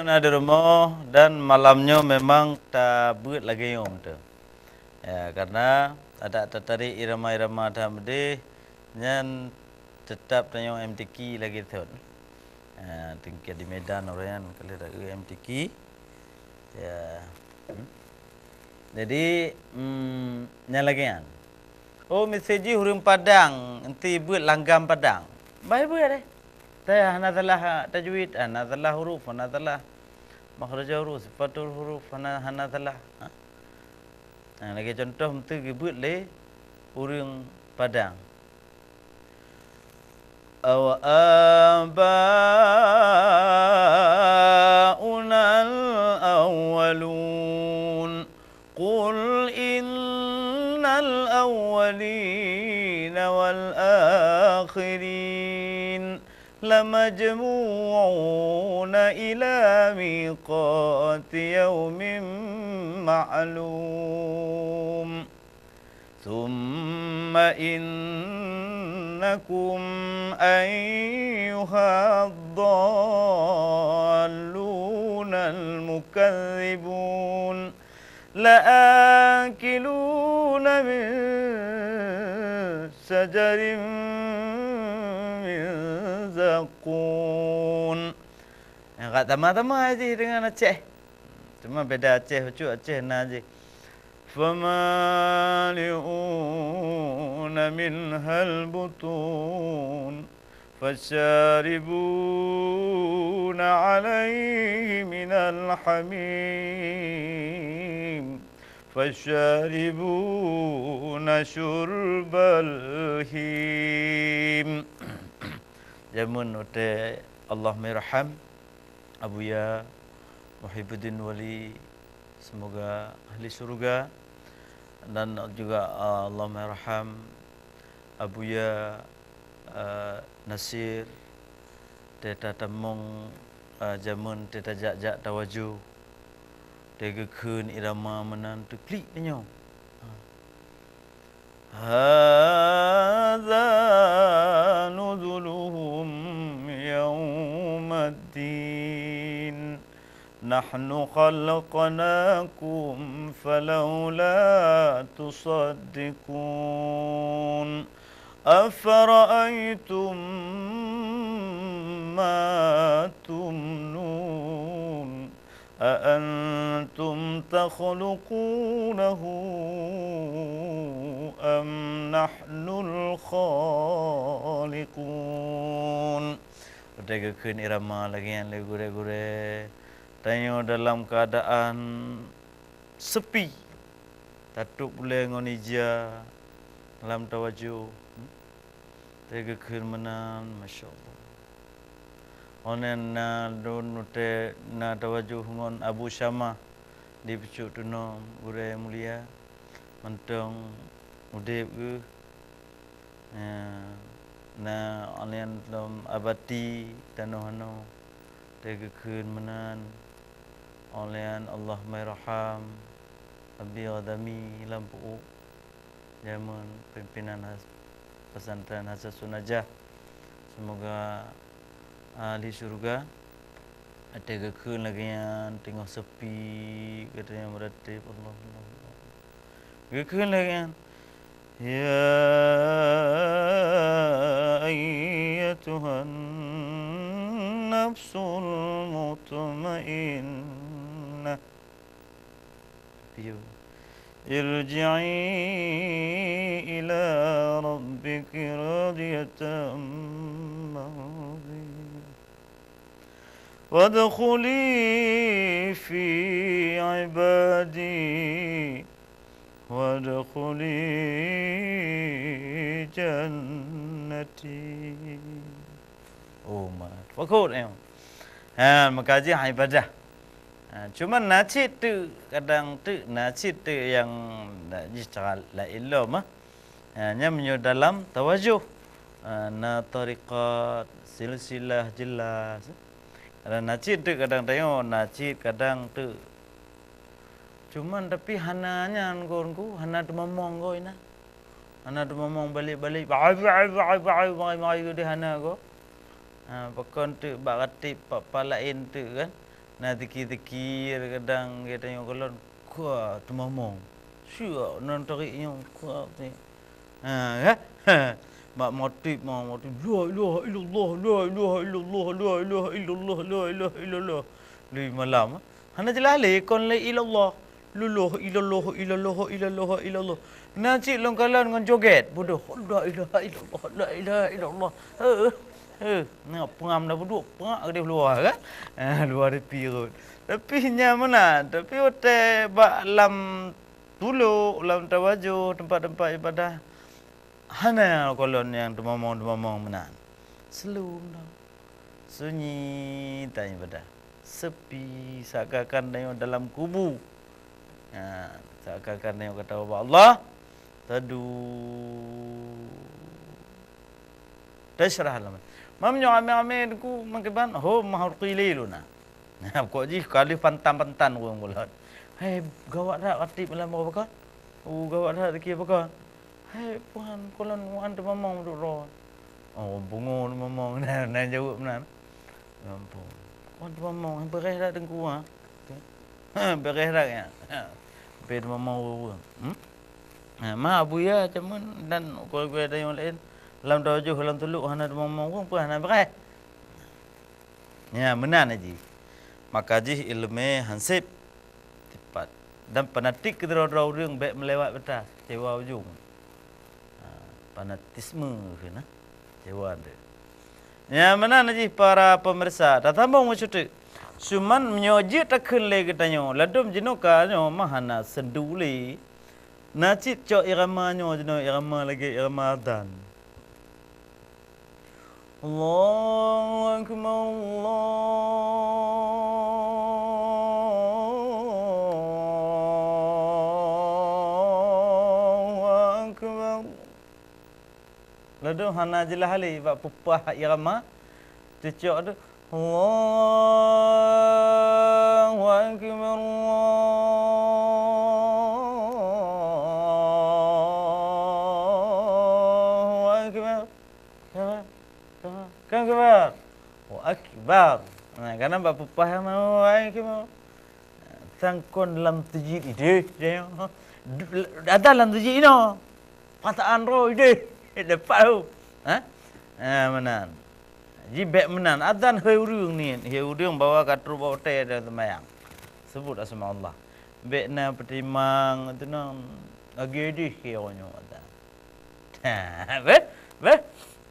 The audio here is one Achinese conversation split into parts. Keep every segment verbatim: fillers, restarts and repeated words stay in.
Na di rumoh dan malam nyoe memang tabeuet lagée nyoe meuteue. Ya, karena adak tatarék irama-irama that meudeh nyan teutap tanyoe M T Q lagée thon. Ya, tingkat di Medan orang nyan kalau tak M T Q. Ya. Hmm. Jadi, mm, nyan lagée nyan. Oh, miseue jih ureuëng Padang, enti beuet langgam Padang. Bah beuet deh. Taya hana salah tajwid, hana salah huruf, hana salah makhrajul huruf, sifatul huruf, hana, hana salah. Ha? Nah, lagée contoh meuteue geubeuet lé ureuëng Padang. أَوَآبَاؤُنَا الْأَوَّلُونَ. قُلْ إِنَّ الْأَوَّلِينَ وَالْآخِرِينَ لَمَجْمُوعُونَ إِلَىٰ مِيقَاتِ يَوْمٍ مَّعْلُومٍ. ثُمَّ إِنَّكُمْ أَيُّهَا الضَّالُّونَ الْمُكَذِّبُونَ. لَآكِلُونَ مِن شَجَرٍ مِّن زَقُّومٍ. Nyang ka tamah-tamah jih deungon Aceh. Cuma beda Aceh, bacut Aceh na jih. فَمَالِئُونَ مِنْهَا الْبُطُونَ. فَشَارِبُونَ عَلَيْهِ مِنَ الْحَمِيمِ. فَشَارِبُونَ شُرْبَ الْهِيمِ. Jameun watée Allahummahirham Abuya Muhibbuddin Wali, semoga ahli syurga, dan juga, uh, Allahummahirham Abuya, uh, Nasir, teuh tatamong, uh, jameun teuh tajak-jak tawajoh, teuh geukheun irama meunan teuklik tanyoe. هذا نزلهم يوم الدين. نحن خلقناكم فلولا تصدقون. أفرأيتم ما تمنون. أأنتم تخلقونه أم نحن الخالقون. Watée geukheun irama lagée nyan lé gurée-gurée, tanyoe dalam keuadaan seupi, tatôb ulée ngon ija lam tawajoh. Teuh geukheun meunan, masya Allah. Óh lheueh na lôn watée na tawajoh ngon Abu Syamah di Pucuk Tunom, gurée mulia, mantong udeb geuh. Na, na óh lheueh lom Abati tanoh anoe, teuh geukheun meunan. Óh lheueh Allahummahirham Abi Ghadami lam Pu'uk. Jameun pimpinan has-, pesantren Hasasun Najah. Semoga ahli syurga. Watée geukheun lagée nyan teungoh seupi, geutanyoe meuratéb, Allah, Allah, Allah. Geukheun lagée nyan, يا أيتها النفس المطمئنة. Piye? ارجعي إلى ربك راضية مرضية. وادخلي في عبادي وادخلي جنتي. Oh, ma-, pakot, eh. Ha, meukaji ibadah. Ha, cuma na cit teuk, kadang teuk na cit teuk nyang na jih cara laén lom, ah. Ha, nyan meunyoe dalam tawajoh, ha, na tarekat, silsilah jelas. Kadang na cit teuk, kadang tanyoe na cit, kadang teuk. Cuman tapi hana nyan kon ku, hana teumamong ko inan. Hana teumamong balek-balek, bai, bai, bai, bai, bai, bai, bai, bai, hana ko. Ha, pakon teuk bak ratéb, pa, pa laén teuk kan. Na zikir-zikir kadang geutanyoe gohlom, kuah teumamong. Siak nan tarék nyoe, kuah teuh. Ha, kan? Mak motif, mak motif, "La ilaha illallah, la ilaha illallah, la ilaha illallah, la ilaha illallah." Lé malam, hana jeulaih lé kon la ilallah. Lullah, ilallah, ilallah, ilallah, ilallah. Na cit lôn kalon ngon joget, bodoh. "La ilaha illallah, la ilaha illallah." Heuh, heuh. Na peungam dah buduk, peungak keudeh luwa kan? Ah, luwa ripi rot. Tapi nyan meunan, tapi watèe bak lam tulok, lam tawajoh, teumpat-teumpat ibadah, hana kalon nyang teumamong-teumamong meunan. Seulom dong. Sunyi tanyoe ibadah. Sepi, seakan-akan tanyoe dalam kubu. Ha, seakan-akan tanyoe geutanyoe bak Allah. Tadu. Tasyrah lam. Mam nyoe amé-amé ku meukiban, ho mahur qili luna. Nah, pokok jih ka lheueh pantan-pantan ureueng bulat. Hai, gawat that até malam baka pakon? Oh, gawat that até pakon? Hai, Tuhan, kalon wan teumamong duek droe. Oh, pungo teumamong. Nah, nah jaweueb meunan. Ya ampôn. Wan teumamong, beureh that teungku, ha? Ha, beureh that nyan. Ha. Pi teumamong ureueng. Hmm? Ha, ma Abuya jameun dan gurée-gurée tanyoe laén. Lam tawajoh, lam tulok hana teumamong ureueng, peue hana beureh. Nyan, meunan jih. Maka jih iéleumé hansép tipat. Dan fanatik keudroe-droe ureueng bék meulewat batas, keucewa ujong. Ha, fanatisme kheun, ha, keucewa teuh. Nyan, meunan jih para pemirsa, tasambong meusyeuteuk. Cuman meunyoe jeuet takheun lé geutanyoe, ladôm jinoe ka nyoe mah hana seundu lé. Na cit cok irama nyoe jinoe, irama lagée irama azan. Allahu akbar, Allahu akbar. Ladôm hana jeulaih lé bak peupah irama. Teucok tu, Allahu akbar, Allahu akbar. Akbar, akbar, akbar. Allahu akbar. Nah, kana bak peupah Allahu akbar. Sangkon lam teujid ideh, ideh. Ada lam teujid inoe. Pataan roh ideh. Dapat tu. Ha? Ha, meunan. Ji bék meunan. Azan hei ureueng ni, hei ureueng bahwa ka trok bak watée ada sembahyang. Sebut asma Allah. Bék na peutimang tu nan lagi ideh ke orang nyoe azan. Ha, beh? Beh?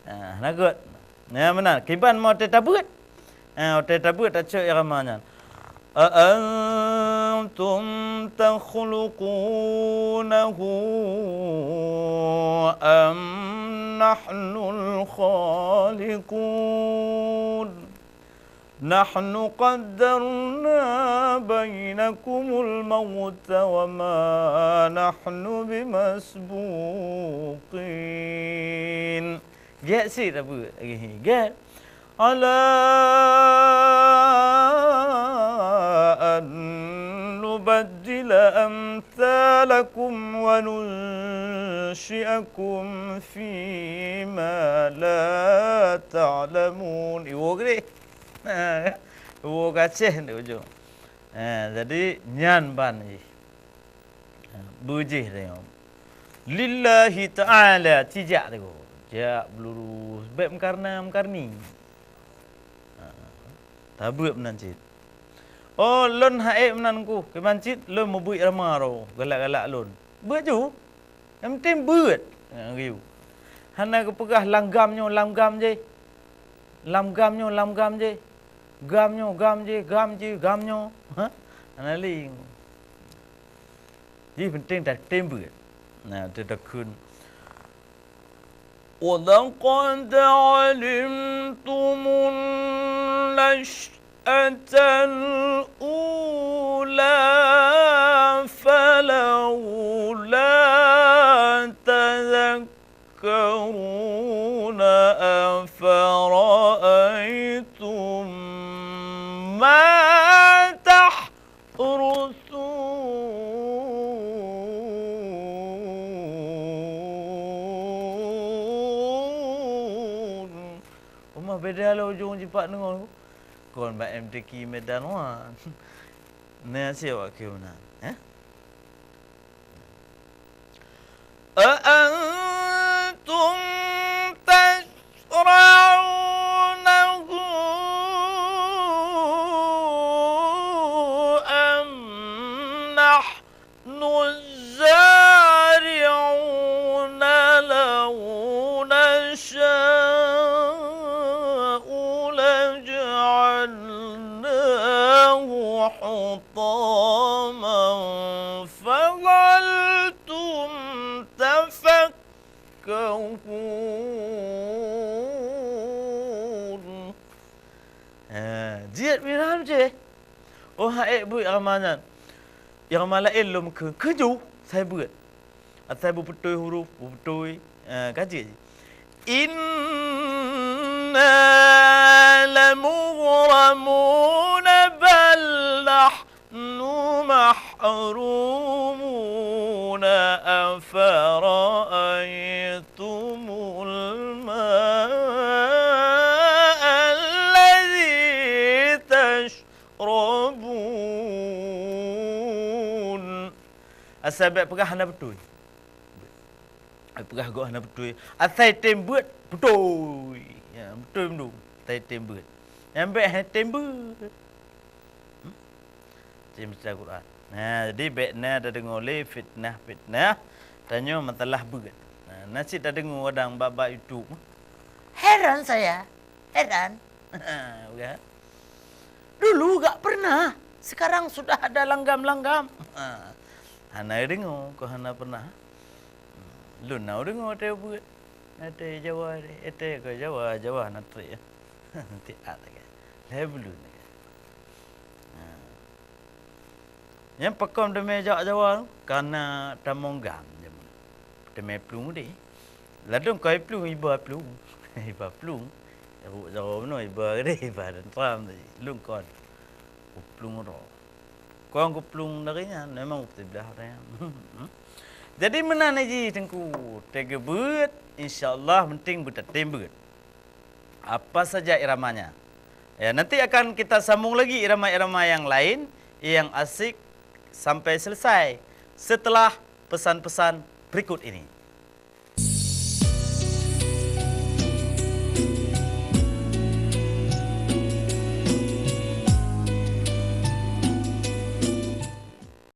Ha, na gét. Nah, meunan. Kiban meu watée tabeuet. Ha, watée tabeuet tacok irama nyan. أأنتم تخلقونه أم نحن الخالقون؟ نحن قدرنا بينكم الموت وما نحن بمسبوقين. Gét sit apa? Gét. على أن نبدل أمثالكم وننشئكم فيما لا تعلمون. Iwoe geude. Iwoe gacéh di ujong. Ha, jadi nyan ban jih. Ha, beujih tanyoe. Lillahi ta'ala, ci jak teuk. Jak beulurus, bék meukarna meukarni. Ha, tabeuet meunan cit. Oh, lôn ha'ék meunan ku, kiban cit lôn meubuet rama ro, galak-galak lôn. Beuet ju. Nyang penting beuet. Ha, geuyue. Hana geupeugah lam gam nyoe, lam gam jih. Lam gam nyoe, lam gam jih. Gam nyoe, gam jih, gam jih, gam nyoe. Ha? Hana lé. Jih penting tatem beuet. Nah, teutakheun. ولقد علمتم النشأة الأولى فلولا تذكرون. أفرأيتم ما تحرثون. Uma beda lé ujong jipak deungon. Kon bak M T Q Medan wan. Na siapa keu meunan, eh? أأنتم تزرعونه أم نحن الزارعون؟ لو نشاء لجعلناه حطاما فظلتم تفكهون. Ha, jeuet meunan cit. Oh, han ék beuet Irama nyan. Irama laén lom keu, keu ju, sai beuet. Asai beubeutôi huruf, beubeutôi, eh, ka jeuet. إنا لمغرمون بل نحن محرومون. أفرأيتم الماء الذي تشربون. Asai bèk peugah hana beutôi. Ai peugah gob hana beutôi. Asai tem beuet, beutôi. Ya, beutôi mandum. Asai tem beuet. Nyang bèk hai tem beuet. Hmm? Cit meusalah Quran. Nah, jadi bèk na tadeungoe lé fitnah-fitnah tanyoe masalah beuet. Nah, na cit tadeungoe kadang bak-bak YouTube. Heran saya. Heran. Bukan? Dulu gak pernah, sekarang sudah ada langgam-langgam. Ha. Hana deungoe, keu hana pernah. Lôn na deungoe watèe beuet. Watèe Jawa, watèe keu Jawa, Jawa na trek. Tiat lagèe. Lhèe buleuen lagèe. Ha. Nyan pakon teumé jak Jawa, kana tamong GAM jameun. Teumé plueng udeh. Ladôm kai plueng, iba plueng. Iba plueng. Ruk jaroe bunoe, iba udeh, iba dan tram tadi. Lôn kon. Kuplueng uroe. Kon kuplueng dari nyan, memang kuplueng blah dari nyan. Jadi meunan jih Teungku, teugeubeuet, insya Allah penting beutatem beuet. Apa saja iramanya. Ya, nanti akan kita sambung lagi irama-irama yang lain yang asik sampai selesai setelah pesan-pesan berikut ini.